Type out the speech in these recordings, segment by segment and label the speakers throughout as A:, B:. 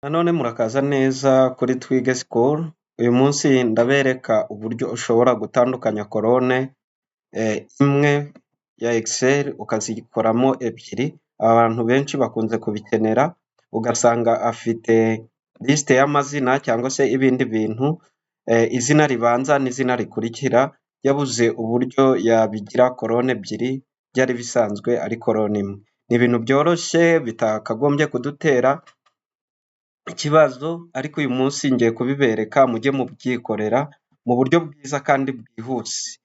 A: Nanone murakaza neza kuri Twige School. Uyu munsi ndabereka uburyo ushobora gutandukanya colonne imwe ya Excel ukazikoramo ebyiri. Abantu benshi bakunze kubikenera, ugasanga afite lisite y'amazina cyangwa se ibindi bintu, izina ribanza n'izina rikurikira, yabuze uburyo yabigira colonne ebyiri byari bisanzwe ari colonne imwe. Ni ibintu byoroshye bitakagombye kudutera ikibazo, ariko uyu munsi ngiye kubibereka mujye mubyikorera mu buryo bwiza kandi bwihuse.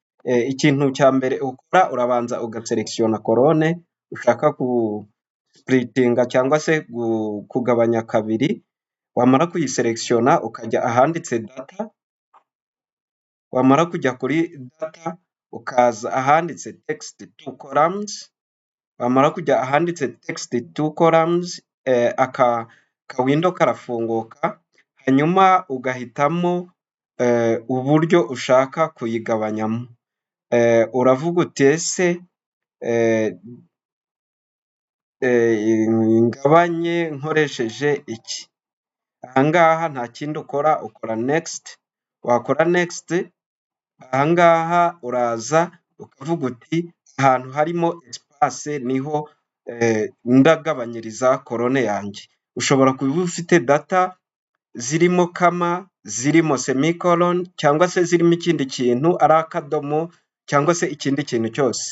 A: Ikintu cya mbere ukora, urabanza ugaselectionna colonne ushaka gusplittinga cyangwa se kugabanya kabiri, wamara kuyiselectionna ukajya ahanditse Data, wamara kujya kuri Data ukaza ahanditse Text to Columns, wamara kujya ahanditse Text to Columns aka kawindow karafunguka, hanyuma ugahitamo uburyo ushaka kuyigabanyamo. Uravuga uti: "Ese ngabanye nkoresheje iki?" Aha ngaha nta kindi ukora, ukora Next, wakora Next, aha ngaha uraza ukavuga uti: "Ahantu harimo espace niho ndagabanyiriza colonne yanjye." Ushobora kuba ufite data zirimo comma, zirimo semicolon cyangwa se zirimo ikindi kintu, ari akadomo cyangwa se ikindi kintu cyose.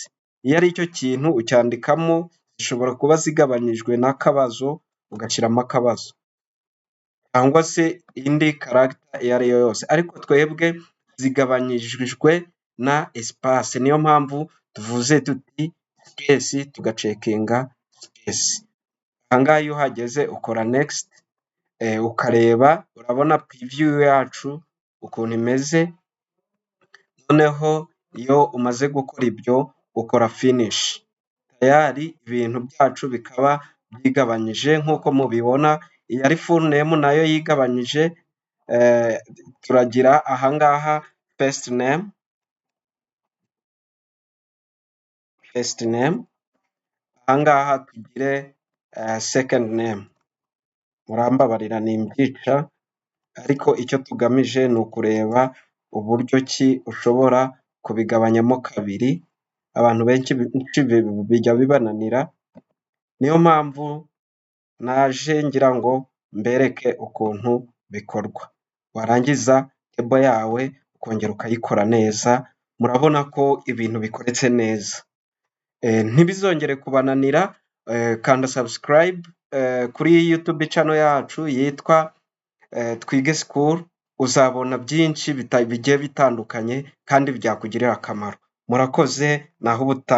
A: Iyo ari cyo kintu ucyandikamo, zishobora kuba zigabanyijwe n'akabazo, ugashyiramo akabazo cyangwa se indi character iyo ari yo yose, ariko twebwe zigabanyijwe na espace, niyo mpamvu tuvuze tuti space, tugacheckinga space. Aha ngaha iyo uhageze ukora Next, ukareba, urabona preview yacu ukuntu imeze, noneho iyo umaze gukora ibyo ukora Finish, tayari ibintu byacu bikaba byigabanyije nk'uko mubibona. Iyi ari full name nayo yigabanyije, turagira aha ngaha first name, first name, aha ngaha tugire second name. Murambabarira nimbyica, ariko icyo tugamije ni ukureba uburyo ki ushobora kubigabanyamo kabiri. Abantu benshi bijya bibananira, niyo mpamvu naje ngira ngo mbereke ukuntu bikorwa. Warangiza table yawe ukongera ukayikora neza, murabona ko ibintu bikoretse neza. Ntibizongere kubananira, kanda subscribe kuri YouTube channel yacu yitwa Twige School, uzabona byinshi bigiye bitandukanye kandi byakugirira akamaro. Murakoze, naho ubutaha.